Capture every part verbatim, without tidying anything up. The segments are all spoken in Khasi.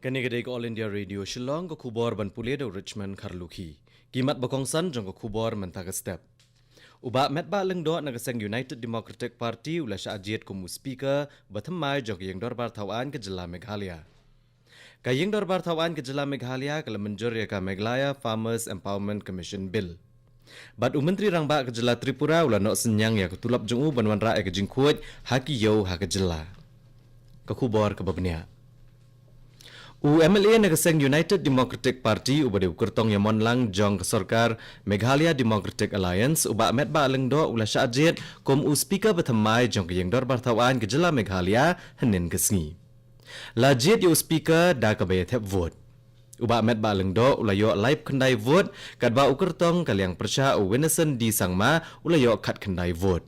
Kane ka dei ka All India Radio Shillong, ka khubor ban pule da u Richmond Kharlukhi. Ki mat ba kongsan jong ka khubor mynta ka step. U Bah Metbah Lyngdoh na ka seng United Democratic Party u la shah jied kum u speaker ba thymmai jong ka ïing dorbar thaw aiñ ka jylla Meghalaya. Ka ïing dorbar thaw aiñ ka jylla Meghalaya ka la mynjur ïa ka Meghalaya Farmers Empowerment Commission Bill. Bad u Myntri Rangbah ka jylla Tripura u la noh synñiang ïa ka tulop jong u ban wanrah ïa ka jingkhuid ha ki ïew ha ka jylla. Ka khubor kaba bniah. U M L A na ka seng United Democratic Party uba dei u kyrtong ïamon lang jong ka sorkar Meghalaya Democratic Alliance, u Bah Metbah Lyngdoh u la shah jied kum u speaker ba thymmai jong ka ïing dorbar thaw aiñ ka jylla Meghalaya hynnin ka sngi. La jied ïa u speaker da kaba ïa thep vote. U Bah Metbah Lyngdoh u la ïoh laiphew khyndai vote, katba u kyrtong ka liang pyrshah u Winnison D Sangma u la ïoh khatkhyndai vote.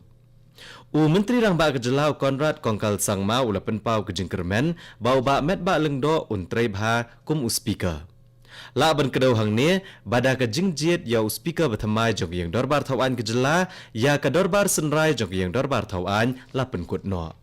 U Myntri Rangbah ka jylla u Conrad Kongkal Sangma u la pynpaw ka jingkyrmen ba u Bah Metbah Lyngdoh un trei bha kum u speaker. Lah ban kdew hangne ba da ka jingjied ïa u speaker ba thymmai jong ka ïing dorbar thaw aiñ ka jylla, ïa ka dorbar synrai jong ka ïing dorbar thaw aiñ la pynkut noh.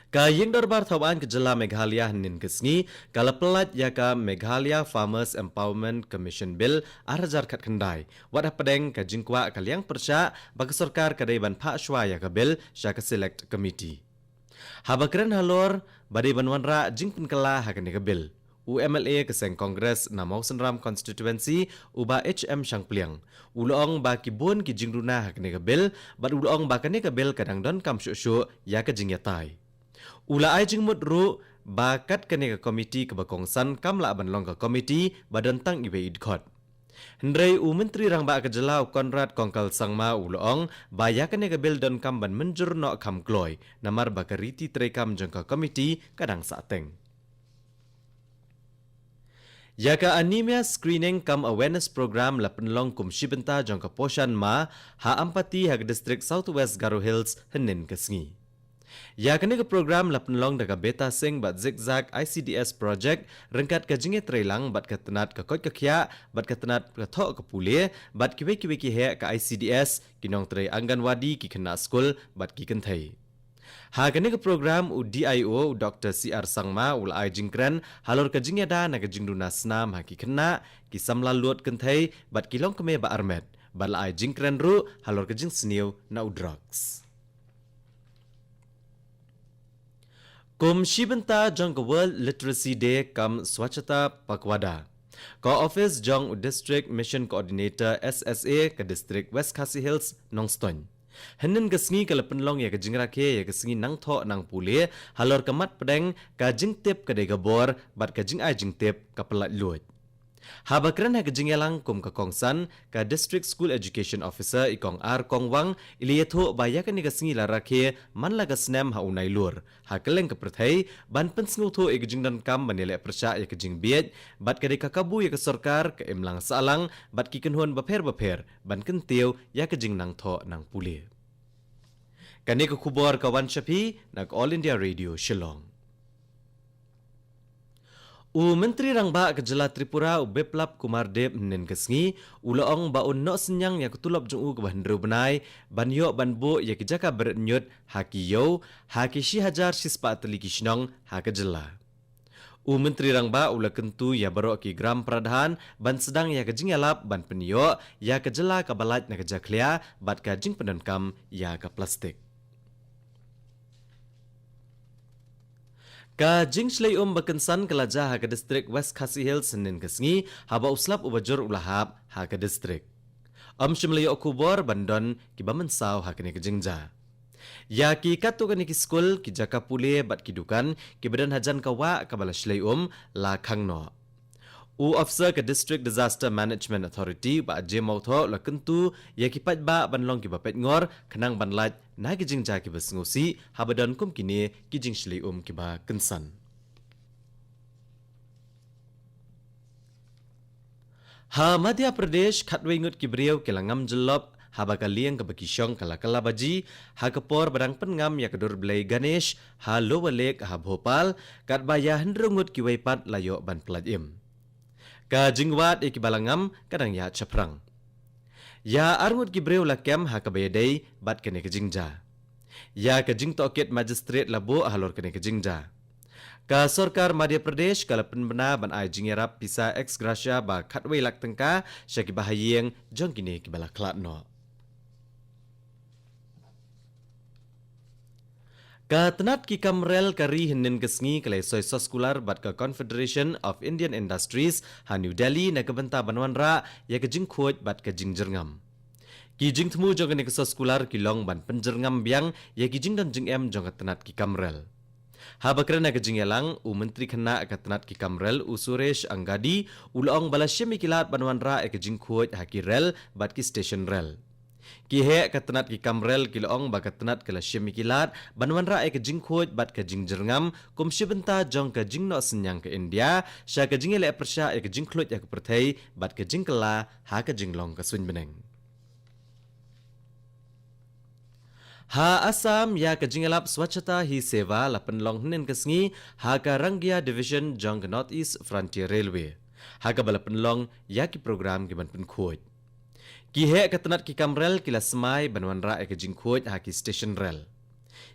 Ka ïing dorbar thaw aiñ ka jylla Meghalaya hynnin ka sngi ka la pyllait ïa ka Meghalaya Farmers Empowerment Commission Bill ar hajar khatkhyndai, wat hapdeng ka jingkwah ka liang pyrshah ba ka sorkar ka dei ban phah shuwa ïa ka bill sha ka Select Committee. Haba kren halor ba dei ban wanrah jingpynkylla ha kane ka bill, u M L A ka seng Congress na Mawsynram Constituency, u Bah H M Shangpliang, u la ong ba ki bun ki jingduna ha kane ka bill, bad u la ong ba kane ka bill ka dang donkam shuh shuh ïa ka jingïatai. U la ai jingmut ruh ba kat kane ka komiti kaba kongsan kam lah ban long ka komiti ba don tang iwei i dkhot. Hynrei u Myntri Rangbah ka jylla u Conrad Kongkal Sangma u la ong ba ïa kane ka bill donkam ban mynjur noh kham kloi, namar ba ka riti treikam jong ka komiti ka dang sahteng. Ïa ka Anemia Screening cum Awareness Program la pynlong kum shi bynta jong ka Poshan Maah ha Ampati ha ka distrik South West Garo Hills hynnin ka sngi. Ïa kane ka program la pynlong da ka Beta Singh bad Zigzag I C D S Project ryngkat ka jingïatreilang bad ka tnat ka koit ka khiah bad ka tnat ka thoh ka pule bad kiwei kiwei ki heh ka I C D S, ki nongtrei Anganwadi, ki khynnah skul bad ki kynthei. Ha kane ka program u D I O u Doctor C R Sangma u la ai jingkren halor ka jingïada na ka jingduna snam ha ki khynnah, ki samla lud kynthei bad ki longkmie ba armet, bad la ai jingkren ruh halor ka jingsniew na u drugs. Kum shi bynta jong ka World Literacy Day cum Swachhata Pakhwada, ka ophis jong u District Mission Coordinator S S A ka distrik West Khasi Hills, Nongstoiñ, hynnin ka sngi ka la pynlong ïa ka jingrakhe ïa ka sngi nang thoh nang pule halor ka mat pdeng ka jingtip ka dei ka bor bad ka jingai jingtip ka pyllait luid. Haba kren ha ka jingïalang kum ka kongsan, ka District School Education Officer i Kong R Kongwang i la ïathuh ba ïa kane ka sngi la rakhe man la ka snem ha u Nailur ha kylleng ka pyrthei ban pynsngewthuh ïa ka jingdonkam ban ïaleh pyrshah ïa ka jingbieit, bad ka dei ka kabu ïa ka sorkar, ka imlang sahlang bad ki kynhun bapher bapher ban kyntiew ïa ka jingnang thoh nang pule. Kane ka khubor ka wan sha phi na ka All India Radio Shillong. U Myntri Rangbah ka jylla Tripura u Biplab Kumar Deb hynnin ka sngi u la ong ba un noh synñiang ïa ka tulop jong u kaba hynriew bnai ban ïoh ban buh ïa ki jaka bret ñiut ha ki ïew ha ki shi hajar shispah tylli ki shnong ha ka jylla. U Myntri Rangbah u la kyntu ïa baroh ki Gram Pradhan ban sdang ïa ka jingïalap ban pynïoh ïa ka jylla kaba lait na ka jakhlia bad ka jingpyndonkam ïa ka plastik. Ka jingshlei um ba kynsan ka la jia ha ka distrik West Khasi Hills hynnin ka sngi haba u slap uba jur u la hap ha ka distrik. Ym shym la ïoh khubor ban don kiba mynsaw ha kane ka jingjia. Ïa ki katto katne ki skul, ki jaka pule bad ki dukan kiba don hajan ka wah kaba la shlei um la khang noh. U officer ka District Disaster Management Authority, Bah J Mawthoh, la kyntu ïa ki paidbah ban long kiba peitngor khnang ban lait na ki jingjia kiba sngewsih haba don kum kine ki jingshlei um kiba kynsan. Ha Madhya Pradesh, khatwei ngut ki briew ki la ngam jyllop haba ka lieng kaba ki shong ka la kylla baji ha ka por ba dang pynngam ïa ka dur blei Ganesh ha Lower Lake ha Bhopal, katba ïa hynriew ngut kiwei pat la ïoh ban pyllait im. Ka jingwad ïa kiba la ngam ka dang ïaid shaphrang. Ïa ar ngut ki briew la kem ha kaba ïadei bad kane ka jingjia. Ïa ka jingtohkit magistrate la buh halor kane ka jingjia. Ka sorkar Madhya Pradesh ka la pynbna ban ai jingïarap pisa ex gratia ba khatwei lak tyngka sha ki bahaïing jong kine ki ba la khlad noh. Ka tnat ki kam rel ka ri hynnin ka sngi ka la soi soskular bad ka Confederation of Indian Industries ha New Delhi na ka bynta ban wanrah ïa ka jingkhuid bad ka jingjyrngam. Ki jingthmu jong kane ka soskular ki long ban pynjyrngam biang ïa ki jingdon jingem jong ka tnat ki kam rel. Haba kren ha ka jingïalang, u Myntri Khynnah ka tnat ki kam rel, u Suresh Angadi, u la ong ba la shim ïa ki lad ban wanrah ïa ka jingkhuid ha ki rel bad ki station rel. Ki heh ka tnat ki kam rel ki la ong ba ka tnat ka la shim ïa ki lad ban wanrah ïa ka jingkhuid bad ka jingjyrngam kum shi bynta jong ka jingnoh synñiang ka India sha ka jingïaleh pyrshah ïa ka jingkhluid ïa ka pyrthei bad ka jingkylla ha ka jinglong ka suiñ bneng. Ha Assam, ïa ka jingïalap Swachhata Hi Seva la pynlong hynnin ka sngi ha ka Rangia Division jong ka North East Frontier Railway, ha kaba la pynlong ïa ki program ki ban pynkhuid. Ki heh ka tnat ki kam rel ki la smai ban wanrah ïa ka jingkhuid ha ki station rel.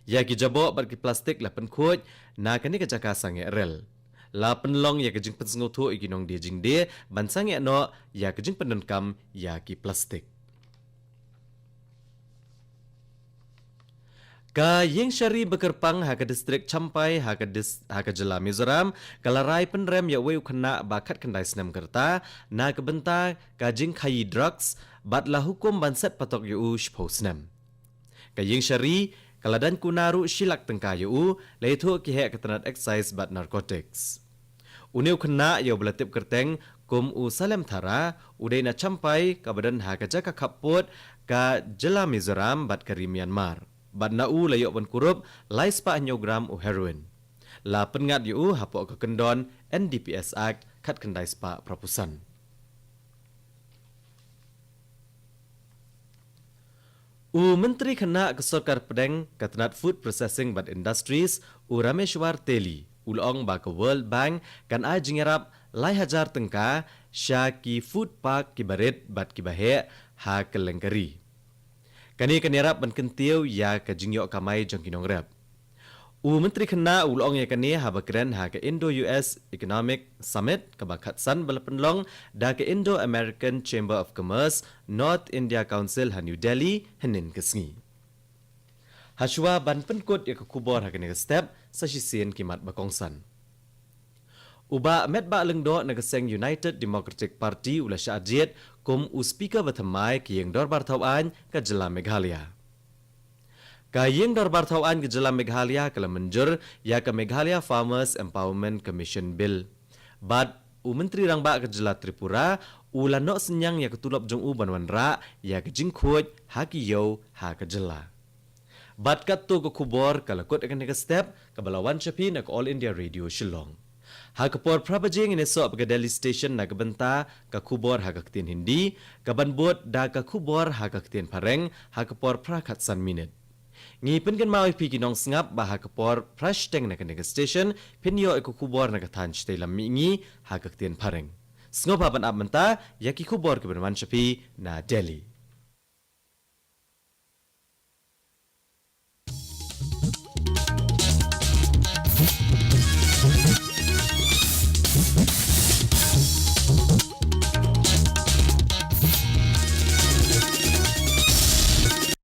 Ïa ki jaboh bad ki plastik la pynkhuid na kane ka jaka sangeh rel. La pynlong ïa ka jingpynsngewthuh ïa ki nongdie jingdie ban sangeh noh ïa ka jingpyndonkam ïa ki plastik. Ka Ïingshari Bakyrpang ha ka distrik Champhai ha ka dis-, ha ka jylla Mizoram ka la rai pynrem ïa uwei u khynnah ba khatkhyndai snem ka rta na ka bynta ka jingkhaïi drugs bad la hukum ban set patok ïa u shiphew snem. Ka Ïingshari ka la daiñ kuna ruh shi lak tyngka ïa u, la ïathuh ki heh ka tnat excise bad narcotics. Une u khynnah ïa uba la tip kyrteng kum u Salem Thara, u dei na Champhai kaba don ha ka jaka khappud ka jylla Mizoram bad ka ri Myanmar. Bad na u la ïoh ban kurup lai spah hynñiew gram u heroin. La pynngat ïa u hapoh ka kyndon N D P S Act khatkhyndai spah phra phew san. U Myntri Khynnah ka Sorkar Pdeng ka tnat Food Processing bad Industries, u Rameshwar Teli, u la ong ba ka World Bank kan ai jingïarap lai hajar tyngka sha ki food park kiba rit bad kiba heh ha kylleng ka ri. Kane kan ïarap ban kyntiew ïa ka jingïoh kamai jong ki nongrep. U Myntri Khynnah u la ong ïa kane haba kren ha ka Indo-U S Economic Summit kaba khatsan ba la pynlong da ka Indo-American Chamber of Commerce, North India Council ha New Delhi hynnin ka sngi. Hashwa ban pynkut ïa ka khubor ha kane ka step, sa shisien ki mat ba kongsan. U Bah Metbah Lyngdoh na ka seng United Democratic Party u la shah jied kum u Speaker ba thymmai ka Ïing Dorbar Thaw Aiñ ka jylla Meghalaya. Ka Ïing Dorbar Thaw Aiñ ka jylla Meghalaya ka la mynjur ïa ka Meghalaya Farmers Empowerment Commission Bill. Bad u Myntri Rangbah ka jylla Tripura u la noh synñiang ïa ka tulop jong u ban wanrah ïa ka jingkhuid ha ki ïew ha ka jylla. Bad katto ka khubor ka la kut ha kane ka step kaba la wan sha phi na ka All India Radio Shillong. Ha ka por phra baje ngin ïasoh bad ka Delhi Station na ka bynta ka khubor ha ka ktien Hindi, kaban bud da ka khubor ha ka ktien Phareng ha ka por phra khatsan minit. Ngi pynkynmaw ïa phi ki nongsngap ba ha ka por phra shiteng na kane ka station phin ïoh ïa ka khubor na ka thaiñ shatei lam mihngi ha ka ktien Phareng. Sngewbha ban ap mynta ïa ki khubor kiban wan sha phi na Delhi.